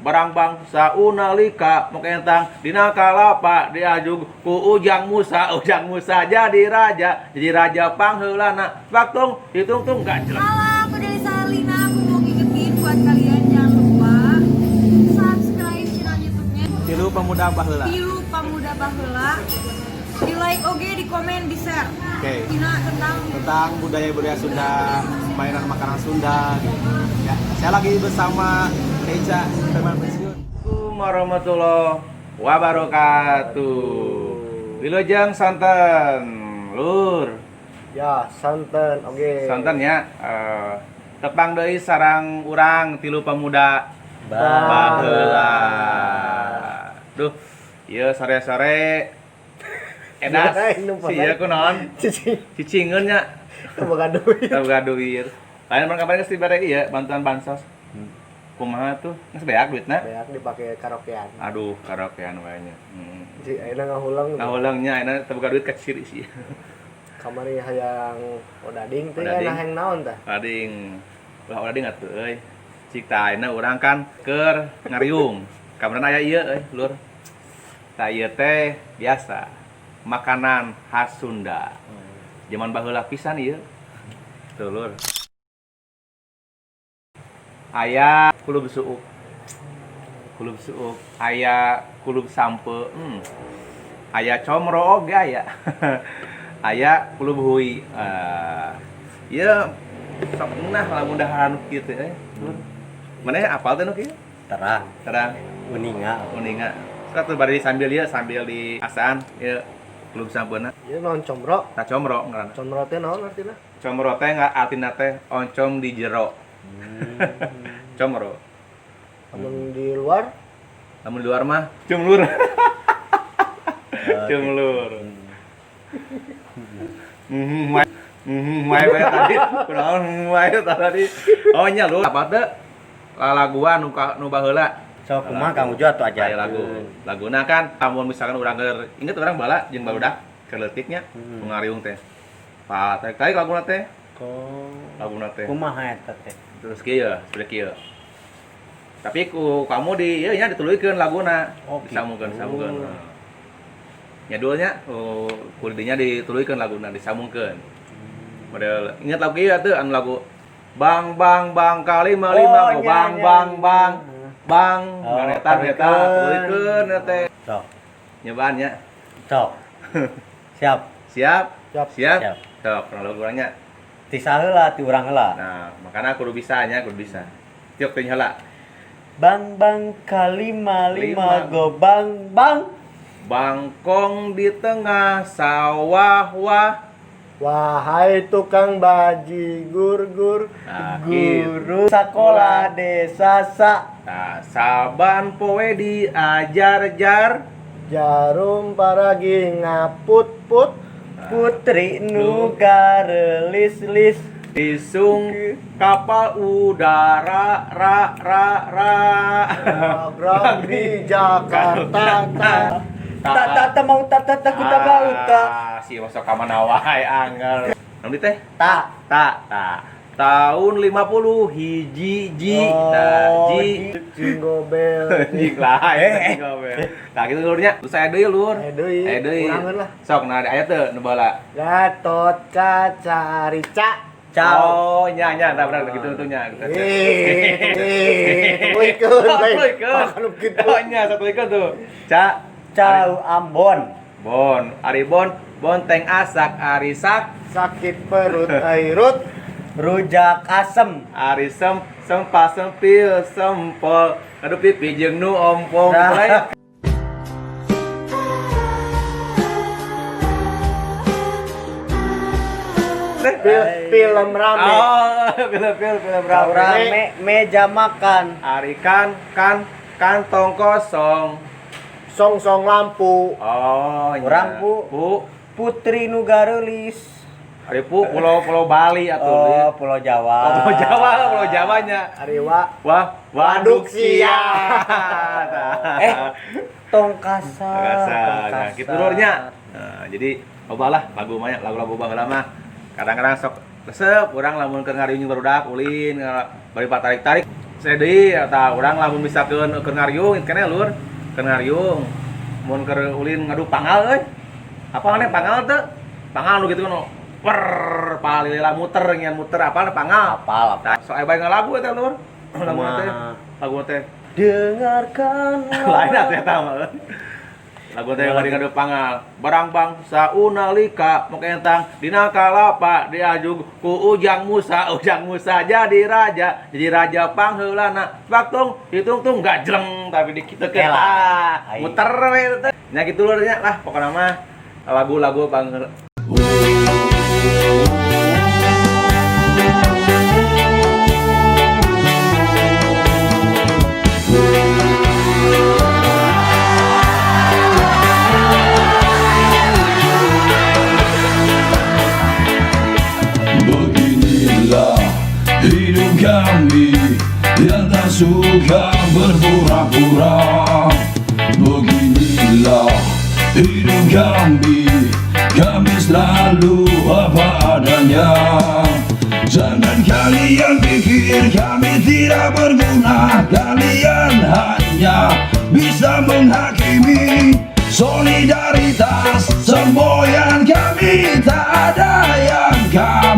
Barang bangsa unalika mokentang dina kalapa diajug ku Ujang Musa. Ujang Musa jadi raja, jadi raja pangheulana waktung ditungtung gajlek. Halo, aku Deli Salina. Aku mau ngingetin buat kalian, jangan lupa subscribe channel YouTube-nya Tilu Pemuda Baheula. Tilu Pamuda Baheula. Di like oke, di komen, di share. Oke. Tina tentang Tentang budaya-budaya Sunda, mainan makanan Sunda gitu. Ya, saya lagi bersama Eca preman pensiun. Assalamualaikum warahmatullahi wabarakatuh. Wilujeng sonten, lur. Ya, santen, oke. Sonten ya. Tepang deui sareng urang Tilu Pemuda Baheula. Duh, ieu sore-sore edas Numpang si ieu kunaon? Cicing, Cicingeun nya. boga duit. Boga duit. Lain mun kamari geus dibere ieu bantuan bansos. Kumaha tuh? Geus beak duitna? Beak dipake karaokean. Aduh, karaokean wae nya. Cik, ayeuna ngahulang. Ngahulang nya ayeuna teu boga duit kecil sih. Kamari hayang odading teh Odading. hayang naon tah? Odading. Ulah odading atuh euy. Cik tah ayeuna urang kan keur ngariung. Kamarana aya ieu euy, lur. Tah ieu teh biasa makanan khas Sunda. Zaman baheula pisan ieu. Tuh lur. Aya kulub suuk. Kulub suuk, aya kulub sampe. Aya comro oge aya. Aya kulub hui. Ieu sok ngeunah lamun daharan kieu teh euy. Lur. Maneh apal teh nu kieu? Terang. Terang. Uninga. Uninga. Sok tuh bari sambil ieu, sambil di asaan ieu kulub sampeuna. Ieu naon, comro? Tah, comro ngaranna. Comro teh naon artina? Comro teh nggak artina teh oncom di jero. Comro. Lamun di luar? Lamun di luar mah cumlur. Cumlur. Wae wae tadi. Kunaon wae tadi. Oh nya lu apa teh? Lalaguan nu nu baheula. Sok kumaha, Kang Ujo, atuh aja. Aya lagu. Laguna kan lamun misalkan urang keur inget urang bala jeung barudak keur leutiknya nu ngariung teh. Pak, tarik tarik laguna teh. Oh. Laguna teh. Kumaha eta teh? Terus kieu, seperti kieu. Tapi ku kamu di ieu nya dituluykeun laguna. Oh, Disambungkeun, gitu. Disambungkeun. Nya dulnya ku dinya dituluykeun laguna, disambungkeun. Model ingat lagu ieu tuh anu lagu Bang bang bang kali lima lima Oh, go nya, bang nya, bang nya. Bang bang. Oh, Nah, eta eta tuluykeun. tuluykeun eta teh. Sok. Nyobaan nya. Sok. Siap. Siap? Siap. Siap? Siap. Sok, pernah lagu urangnya. Ti saheula, ti urang heula. Nah, makanya kudu bisa nya, kudu bisa. Tiok teh heula. Bang bang kalima Lima. lima go bang bang. Bangkong di tengah sawah wah. Wahai tukang bajigur gur. Nah, gitu. Guru sekolah desa sa. Nah, saban poe diajar jar. Jarum paragi ngaput-put. Putri nu garelis lis. Disung kapal udara ra ra ra. Program di Jakarta ta. Tak tak tak mau tak tak tak kuta bau tak. Ah, si masuk ka mana wae angel. Nanti teh Tak. tak tak tahun 50 hiji ji ta Oh, ji. Jingle bell. Jik lah eh. Nah gitu lurnya. Terus saya deui lur. Aya deui. Aya deui. Kurangan lah. Sok nah aya teu nu bala. Gatot Kaca Rica. Ciao. Oh, nya nya tah bener gitu tuh nya. Eh, tuluykeun, Oh, tuluykeun. Kan gitu. Oh nya satuluykeun tuh. Ca. Cau Ambon. Bon, Ari Bon, bonteng asak, ari sak, Sakit perut airut. Rujak asem. Ari sem, sempa sempil sempol. Aduh pipi jeung nu ompong. Nah. Mulai. Film rame. Oh, film film film Cau rame. rame meja makan. Ari kan kan kantong kosong. Song song lampu. Oh, nya. Urang, Bu. Bu. Putri nu gareulis. Ari pu pulau pulau Bali atuh. Oh, Pulau Jawa. Oh, Pulau Jawa, Pulau Jawanya. Ariwa. Wah, Waduk waduk sia. Eh, Tongkasar. Tongkasar. Nah, gitu lurnya. Nah, jadi loba lah lagu mah lagu-lagu baheula mah. Kadang-kadang sok resep urang lamun keur ngariung barudak ulin bari tarik-tarik. Saya deui tah urang lamun misalkeun keur ngariung keneh, Lur. Keur ngariung. Mun keur ulin ngadu pangal euy. Apa maneh pangal teu? Pangal nu kitu nu wer palila muter ngian muter apa pangal. Apal apa? Tah, so aya bae ngalagu eta, Lur. Lagu teh. Lagu teh. Dengarkan. Lain atuh eta mah. Lagu teh bari ngadu pangal. Barang bangsa unalika mokentang dina kalapa diajug ku Ujang Musa, Ujang Musa jadi raja pangheulana. Waktung ditungtung gajleng tapi dikitukeun. Elah. Ah, muter we teh. Nya kitu, Lur, nya lah pokona mah lagu-lagu pangheula. Beginilah hidup kami yang tak suka berpura-pura. Beginilah hidup kami, kami selalu apa adanya. Jangan kalian pikir kami tidak berguna. Kalian hanya bisa menghakimi. Solidaritas semboyan kami, tak ada yang kami